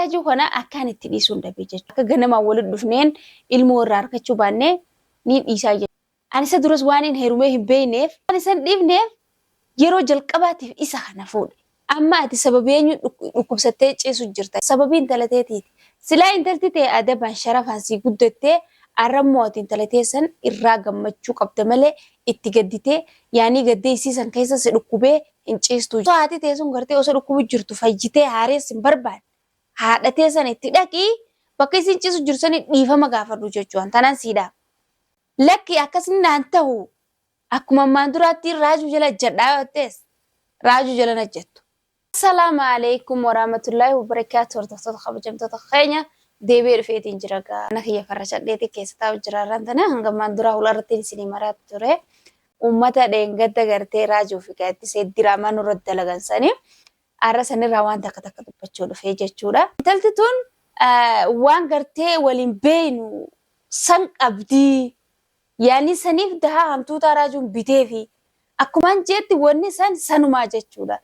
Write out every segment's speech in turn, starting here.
Raajuu kana akkaan itti dhiisuun dhabe jechuudha. Akka ganamaan walitti dhufneen ilmoo irraa argachuu baannee niin dhiisaa jechuudha. Ani isa duras waanin heerumee hin beekneef, waan isa hin dhiifneef yeroo jalqabaatiif isa kana fuudhe. Amma ati sababii eenyu dhukkubsattee ciisu jirta? Sababii intala teetiiti. Silaa intalti tee adabaan sharafaan sii guddattee arra immoo ati intala tee san irraa gammachuu qabda malee itti gadditee yaanii gaddee isii san keessa si dhukkubee hin ciistuu. Osoo haati tee sun gartee osoo dhukkubu jirtu fayyitee haareessi hin barbaanne haadha tee san itti dhaqii bakka isiin ciisu jirtu sanii dhiifama gaafadhu jechuun tanaan sii dhaama. Lakki akkasni naan tahu akkuma ammaan duraatti raajuu jala ejjadhaa yoo jettees raajuu jala hin ejjattu. Assalaamu Aleeykum Waraahmatullaahi Wabarakaatuh Hordoftoota kabajamtoota keenya deebi'ee dhufeetiin jira gaa mana kiyya farrashadheetii keessa taa'u jira har'aan tana hanga ammaan duraa hula irratti isinii maraa ture ummata dheengadda gartee raajuu fi gaaddisee diraamaa nurra dalagan sanii har'a sanirraa waan takka takka dubbachuu dhufee jechuudha. Intalti tun waan gartee waliin beeynu san qabdii Yaani saniif dahaa hantuutaa raajuun biteefi. Akkumaan jeetti wanni san sanumaa jechuudha.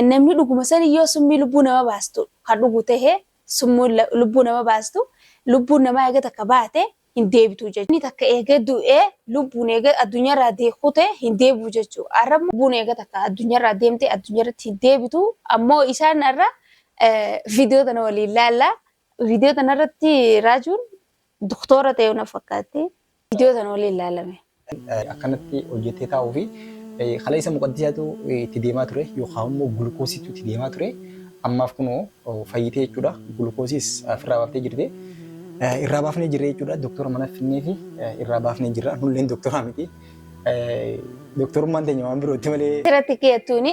Namni dhuguma sani yoo summii lubbuu nama baastu kan dhugu tahe summuun lubbuu nama baastu lubbuun namaa eega takka baate hin deebitu jechuudha. Namni takka eega du'ee lubbuun eega addunyaarraa kute hin deebi'u jechuudha. Arra immoo lubbuun eega takka addunyaarraa deemte addunyaarratti hin deebitu. Ammoo isaan arra viidiyoo tana waliin laalla. Viidiyoo tanarratti raajuun Doktoora ta'uu na fakkaatti. Viidiyoo tana waliin laalame. Akkanatti hojjettee taa'uu fi kaleessa muqaddisiyaatu itti deemaa ture yookaan immoo gulukoosiitu itti deemaa ture. Ammaaf kunoo fayyitee jechuudha. Gulukoosiis ofirraa baaftee jirti. Irraa baafnee jirra jechuudha. Doktora mana finnee fi irraa baafnee jirra. Nulleen doktoraa miti. Doktorummaan teenya waan birootti malee. Asirratti keettuuni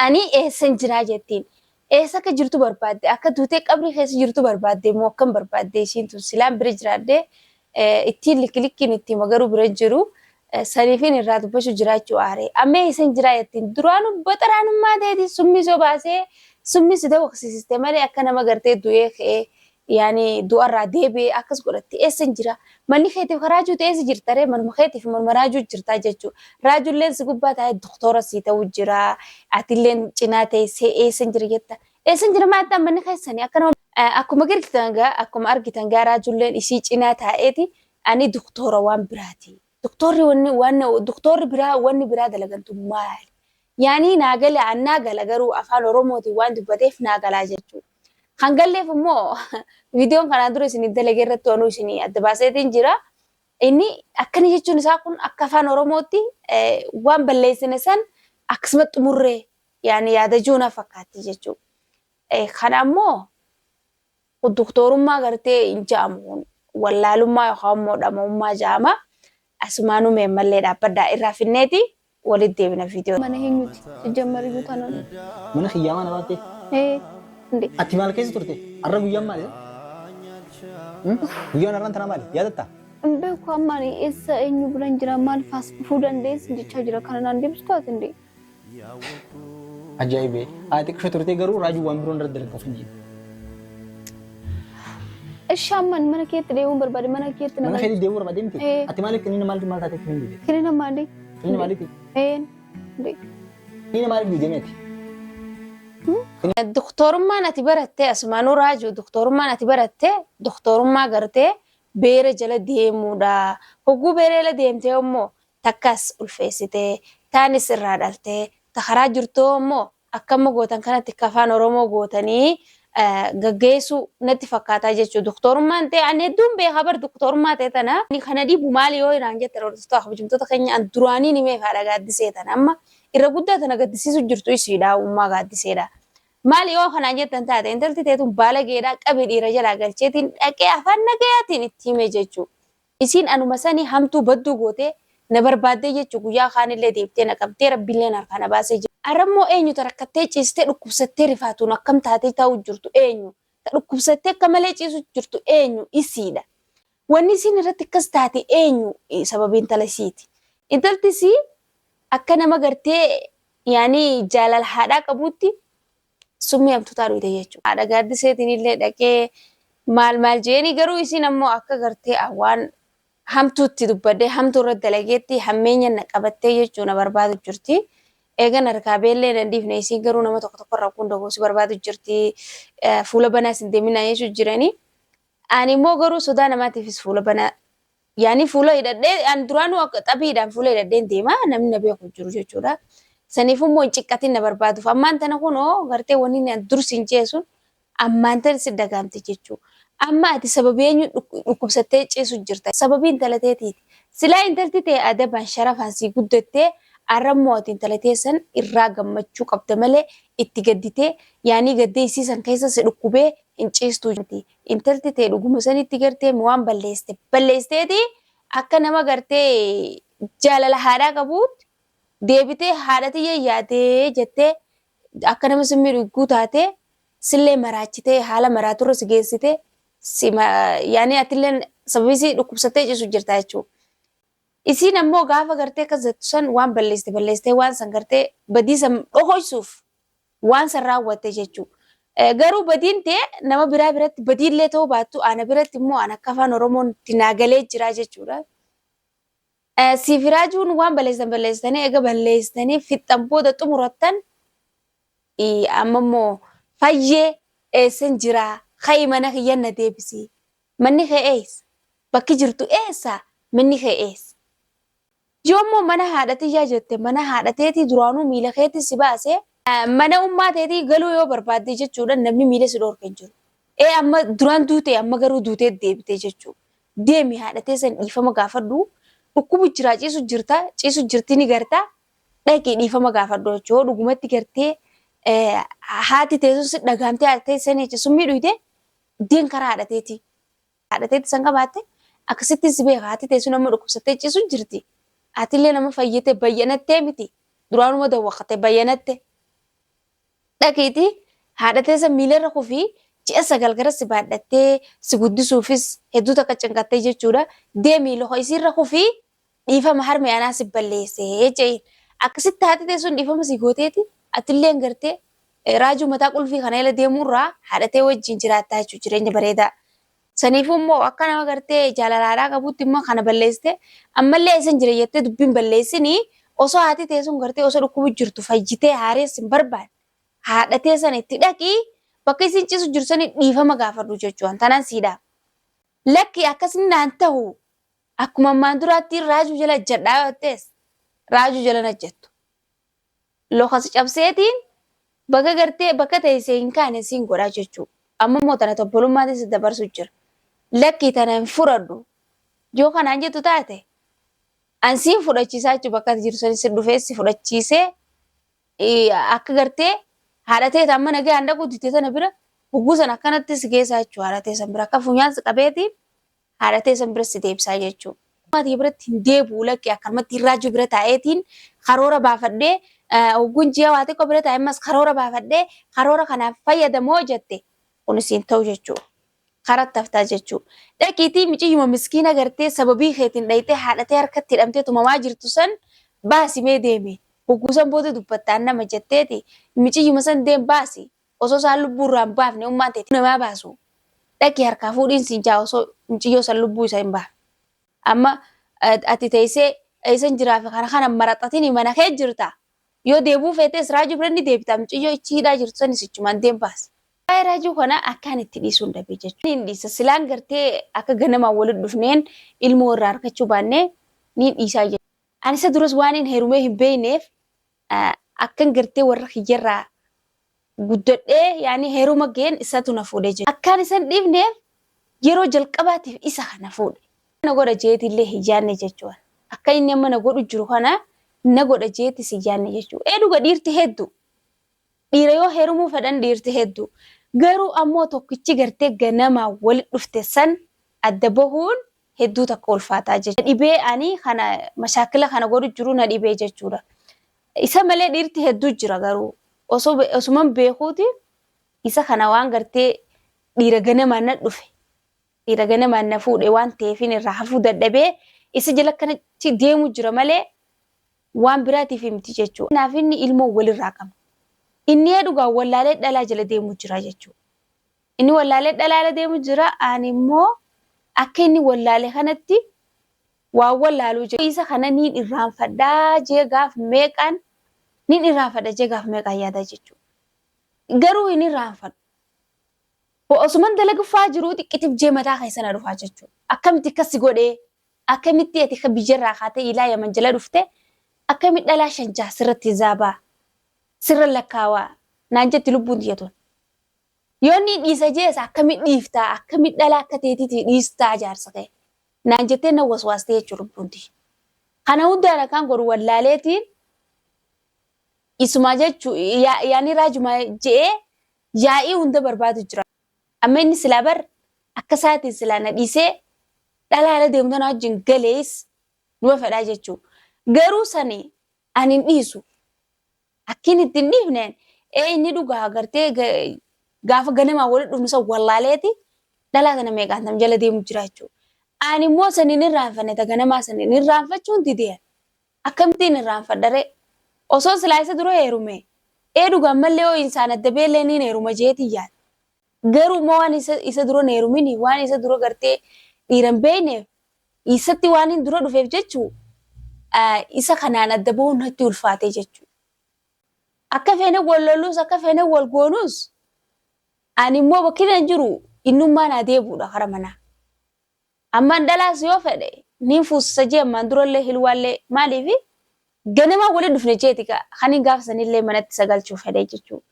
ani eessan jiraa jettiin. Eessa akka jirtu barbaadde? Akka duutee qabrii keessa jirtu barbaadde moo akkam barbaadde isiin tun? Silaan bira jiraadhe ittiin likki likkiin itti hima garuu bira hin jiru. Saniifin irraa dubbachuu jiraachuu aare. Amma eessan jiraa jettiin duraanuu baxaraanummaa teetii summii soo baasee summii si dawaqsiisiste malee akka nama gartee du'ee ka'ee yaani du'arraa deebi'ee akkas godhatti eessan jira manni keetiif ka raajuu ta'e eessa jirta ree manuma keetiif manuma raajuu jirtaa jechuu raajulleen si gubbaa taa'ee doktora sii ta'uu jira atilleen cinaa teessee eessan jira jetta eessan jira maa jettaan manni keessanii akka nama akkuma argitan gaa akkuma argitan gaa raajulleen isii cinaa taa'eeti ani doktora waan biraati Doktoorri wanni waan doktoorri biraa wanni biraa dalagantu maali? Yaanii naa gala an naa gala garuu afaan Oromootiin waan dubbateef naa galaa jechuudha. Kan galleef immoo viidiyoon kanaan dura isin dalage irratti wanuu isin adda baaseetiin jira. Inni akkana jechuun isaa kun akka afaan Oromootti waan balleessine san akkasuma xumurree yaani yaada juuna fakkaatti jechuudha. Kana ammoo Kun doktoorummaa gartee hin ja'amu kun wallaalummaa yookaan immoo dhama'ummaa ja'ama. Asumaanuu mee ammallee dhaabbadhaa irraa finneeti walitti deebina viidiyoo. Mana eenyuti? Sijjammariyyuu taanaan. Mana kiyyaa maa na baattee? Ee. Inde. Ati maal keessa turte? Har'a guyyaan maali? Hmm? Guyyaan har'aan tanaa maali? Yaadattaa? Hin beeku amma ani eessa eenyu biran jira maaliif as dhufuu dandeessi jechaa jira kana naan deebistu ati inde. Ajaa'ibee. Haa xiqqisho turtee garuu raajuu waan biroon irratti dalagda ofiin jedhe. Ishi amma ani mana keetti deemuun barbaade mana keetti na Mana keetti deemuu barbaade miti? Ee. Ati maaliif kiniina maal maal taatee kiniin duute? Kiniina maali? Kiniina maaliiti? Ee. Kiniina maaliif duute meeti? Doktorummaan ati baratte asumaanuu raajuu doktorummaan ati baratte doktorummaa gartee beera jala deemuudha. Hogguu beera jala deemtee immoo takkas ulfeessitee, taanis irraa dhaltee, ta karaa jirtuu ammoo akka amma gootan kanatti akka afaan Oromoo gootanii gaggeessuu natti fakkaataa jechuudha. Doktorummaan ta'e ani hedduun beekaa bar doktorummaa ta'e tana. Kana dhibu maali yoo naan jettan hordoftoota kabajamtoota keenya an duraanii ni meeqa haadha gaaddisee tana amma irra guddaa tana gaddisiisu jirtu isiidha ummaa gaaddiseedha. Maali yoo kanaan jettan taate intalti teetun baalageedha qabi dhiira jalaa galcheetiin dhaqee afaan nagayaatiin itti hime jechuudha. Isiin anuma sani hamtuu badduu gootee na barbaaddee jechu guyyaa kaanillee deebitee na qabdee rabbiilleen harkaa na baasee jira. Arrammoo eenyu ta rakkattee ciistee dhukkubsattee rifaatuun akkam taatee taa'u jirtu eenyu? Ta dhukkubsattee akka malee ciisu jirtu eenyu? Isiidha. Wanni isiin irratti akkas taate eenyu? Sababii intala isiiti. Intalti isii akka nama gartee yaani jaalala haadhaa qabuutti summii hamtuutaa dhuyte jechuudha. Haadha gaaddiseetiin illee dhaqee maal maal jeeni garuu isiin ammoo akka gartee waan hamtuutti dubbadhee hamtuu irratti dalageetti hammeenya na qabattee jechuu na barbaadu jirti. Eegan harkaa beellee nan dhiifne isiin garuu nama tokko tokko irraa kun dogoo si barbaadu jirti fuula banaas hin deeminaa jechuu jiranii. Ani immoo garuu sodaa namaatiifis fuula banaa yaani fuula hidhadhee ani duraanuu akka xabiidhaan fuula hidhadheen deema namni na beeku jiru jechuudha. Saniif immoo hin ciqqatin na barbaaduuf ammaan tana kunoo gartee wanni ani dur siin jee sun ammaan tana si dhagaamte jechuu. Amma ati sababii eenyu dhukkubsattee ciisu jirta. Sababii intala teetiiti. Silaa intalti tee adabaan sharafaan sii guddattee arra immoo ati intala tee san irraa gammachuu qabda malee itti gadditee yaanii gaddee isii san keessa si dhukkubee hin ciistuu. Intalti tee dhuguma sanitti gartee waan balleessite balleessiteeti akka nama gartee jaalala haadhaa qabuutti deebitee haadha tiyya yaadee jettee akka nama si miidhu taatee sillee maraachitee haala maraaturra si geessite si yaani atilleen sababii si dhukkubsattee ciisu jirta jechuudha. Isiin ammoo gaafa gartee akkas jettu san waan balleessite balleessitee waan san gartee badii san dhokoysuuf waan san raawwatte jechuudha. Garuu badiin tee nama biraa biratti badiillee ta'uu baattu ana biratti immoo an akka afaan Oromoon itti naa galee jira jechuudha. Siif raajuun waan balleessitan balleessitanii eega balleessitanii fixxan booda xumurattan amma immoo fayyee eessan jira ka'i mana kiyyan na deebisi. Manni kee eessa? Bakki jirtu eessa? Manni kee eessa? Yoo immoo mana haadha tiyyaa jette mana haadha teetii duraanuu miila keetii si baase mana ummaa teetii galuu yoo barbaadde jechuudha namni miila si dhoorke hin jiru. Ee amma duraan duute amma garuu duutee deebite jechuudha. Deemi haadha teessan dhiifama gaafadhu. Dhukkubu jira ciisu jirta ciisu jirti ni garta dhaqii dhiifama gaafadhu jechuudha. Yoo dhugumatti gartee haati teessu si dhagaamtee haadha teessan jecha summii dhuyte deem karaa haadha teetii. Haadha teetii san qabaatte akkasittiin si beeka haati teessu nama dhukkubsattee ciisu jirti. Atillee nama fayyite bayyanattee miti duraanuma dawwaqate bayyanatte. Dhaqiitii haadha teessan miilarra kufii ji'a 9 gara si baadhattee si guddisuufis hedduu takka cinqattee jechuudha. Deemii loka isiirra kufii dhiifama harmee anaa si balleessee je'iin. Akkasitti haati tee sun dhiifama si gooteeti atilleen gartee raajuu mataa qulfii kana jala deemuurraa haadha tee wajjin jiraattaa jechuudha jireenya bareedaa. Saniifuu immoo akka nama gartee jaalala haadhaa qabuutti immoo kana balleessite ammallee eessan jira jettee dubbiin balleessinii osoo haati tee sun gartee osoo dhukkubu jirtu fayyitee haareessi hin barbaanne haadha tee sana itti dhaqii bakka isiin ciisu jirtu sani dhiifama gaafadhu jechuudha. Tanaan siidhaa. Lakki akkasni naan ta'u akkuma ammaan duraatti raajuu jala ejjadhaa yoo jettees raajuu jala na jettu. Loka si cabseetiin bakka gartee bakka teessee hin kaane siin godhaa jechuu. Amma immoo tana tobbolummaatiin si dabarsu jira. Lakkii tana hin fudhadhu. Yoo kanaan jettu taate an siin fudhachiisaa jechuu bakka ati jirtu sani si dhufee si fudhachiisee akka gartee haadha teeta amma nagaan dhaquu didde tana bira hogguu sana akkanatti si geessaa jechuu haadha teessan bira akka funyaan si qabeetiin haadha teessan bira si deebisaa jechuu. Maatii biratti hin deebi'u lakki akkanumatti raajuu bira taa'eetiin karoora baafadhee hogguun ji'a waa xiqqoo bira taa'e ammas karoora baafadhee karoora kanaaf fayyadamoo jette kunis hin ta'u jechuu. Karatti haftaa jechuu. Dhaqiitii miciyyuma miskiina gartee sababii keetiin dhayxee haadhatee harkatti hidhamtee tumamaa jirtu san baasi mee deemi. Hogguu san booda dubbattaan nama jetteeti miciyyuma san deem baasi. Osoo isaan lubbuu irraa hin baafne ummaan teeti namaa baasu. Dhaqi harkaa fuudhiin siin jaa osoo miciyyoo san lubbuu isa hin baafne. Amma ati teessee eessan jiraa fi kana kana maraxatini mana kee jirta. Yoo deebuu feetes raajuu bira ni deebita miciyyoo ichi hidhaa jirtu sanis ichumaan deem baasi. Waa'ee raajuu kana akkaan itti dhiisuun dhabe jechuudha. Niin dhiisa silaan gartee akka ganamaan walitti dhufneen ilmoo irraa argachuu baannee niin dhiisaa jechuudha. Ani isa duras waan hin heerumee hin beekneef akkan gartee warra kiyyarraa guddadhee yaani heeruma ga'een isatu na fuudhe jechuudha. Akkaan isa hin dhiifneef yeroo jalqabaatiif isa kana fuudhe. Na godha jeetillee hin yaadne jechuudha. Akka inni amma na godhu jiru kana na godha jeetis hin yaadne jechuudha. Ee dhuga dhiirti hedduu. Dhiira yoo heerumuu fedhan dhiirti hedduu. Garuu ammoo tokkichi gartee ganamaan walitti dhufte san adda bahuun hedduu takka ulfaataa jechuudha. Na dhibee ani kana mashaakila kana godhu jiru na dhibee jechuudha. Isa malee dhiirti hedduu jira garuu osoo osuman beekuuti isa kana waan gartee dhiira ganamaan na dhufe dhiira ganamaan na fuudhe waan ta'eefin irraa hafuu dadhabee isa jala akkanatti deemu jira malee waan biraatiif miti jechuudha. Kanaaf inni ilmoo walirraa qabna. Inni ee dhugaan wallaalee dhalaa jala deemu jira jechuudha. Inni wallaalee dhalaa jala deemu jira ani immoo akka inni wallaale kanatti waan wallaaluu jechuudha. Isa kana niin irraanfadhaa jee gaaf meeqaan Nin irraanfadha jee gaaf meeqaan yaadaa jechuudha. Garuu hin irraanfadhu. Osuman dalaguffaa jiruu xiqqitiif jee mataa keessa na dhufaa jechuudha. Akkamitti akkas si godhee akkamitti ati akka biyyarraa kaatee ilaa Yaman jala dhufte akkamitti dhalaa 5 6 sirratti zaabaa sirra lakkaawaa naan jetti lubbuun tiyya tun. Yoo inni dhiisa jees akkamitti dhiiftaa akkamitti dhalaa akka teetiiti dhiistaa jaarsa kee naan jettee na waswaastee jechuudha lubbuun tiyya. Kana hundaan akkaan godhu wallaaleetiin isumaa jechuu yaani raajumaa je'ee yaa'ii hunda barbaadu jira. Amma inni silaa bar akka isaatiin silaa na dhiisee dhalaa ala deemu tana wajjin galees numa fedhaa jechuu. Garuu sani ani hin dhiisu. Akkiin itti hin dhiifneen ee inni dhugaa agartee gaafa ganamaa walitti dhufnu san wallaaleeti dhalaa tana meeqaan tam jala deemu jira jechuudha. Ani immoo san hin irraanfanne ta ganamaa san hin irraanfachuun dideen. Akkamittiin irraanfadha ree? Osoon silaa isa dura heerume ee dhugaa ammallee yoo insaan adda beellee niin heeruma jeetiin yaada. Garuu immoo waan isa isa dura hin heerumini waan isa dura gartee dhiira hin beekneef isatti waan hin dura dhufeef jechuu isa kanaan adda bahuun natti ulfaate jechuu. Akka feene wal lolluus akka feene wal goonuus ani immoo bakki nan jiru innummaan haa deebi'uudha kara manaa. Ammaan dhalaas yoo fedhe niin fuusisa jee ammaan durallee hilwaallee maaliifi ganamaa wali dhufne jeeti kanin gaafa sanillee manatti isa galchuu fedhe jechuu.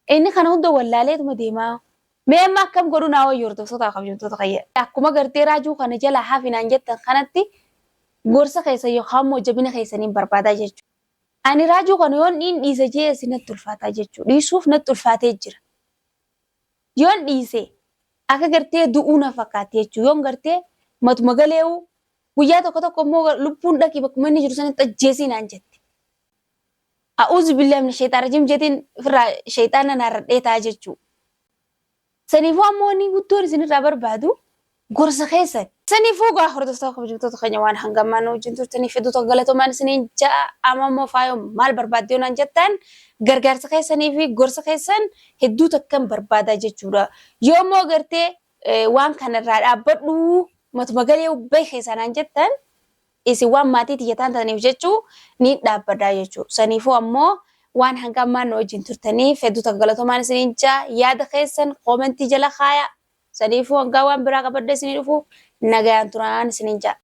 Inni kana hunda wallaaleetuma deemaa. Mee amma akkam godhu naa wayya hordoftoota kabajamtoota kiyya. Akkuma gartee raajuu kana jalaa hafi naan jettan kanatti gorsa keessan yookaan immoo jabina keessaniin barbaadaa jechuudha. Ani raajuu kana yoon dhiin dhiisa jees natti ulfaataa jechuudha. Dhiisuuf natti ulfaatee jira. Yoon dhiise akka gartee du'uu na fakkaatti jechuudha. Yoon gartee matuma galeewu guyyaa tokko tokko immoo lubbuun dhaqii bakkuma inni jiru sanitti ajjeesii naan jetti. A'uuzu billaahi mina sheexaan rajiim jeetiin ofirraa sheexaana naarradhee ta'a jechuu. Saniifuu ammoo wanni guddoon isinirraa barbaadu gorsa keessan. Saniifuu gaa hordoftoota kabajamtoota keenya waan hanga ammaa nu wajjin turtaniif hedduu tokko galatoomaan isiniin ja'a amma immoo faayoo maal barbaadde yoo naan jettan gargaarsa keessanii fi gorsa keessan hedduu takkan barbaada jechuudha. Yoo immoo gartee waan kanarraa dhaabbadhu matuma galee bahi keessaa naan jettan isin waan maatii tiyya taataniif jechuu niin dhaabbadha jechuu. Saniifuu ammoo waan hanga ammaa nu wajjin turtaniif hedduu takka galatoomaan isiniin ja'a. Yaada keessan koomentii jala kaaya. Saniifuu hangaa waan biraa qabadhee isinii dhufu nagayaan turaan isiniin ja'a.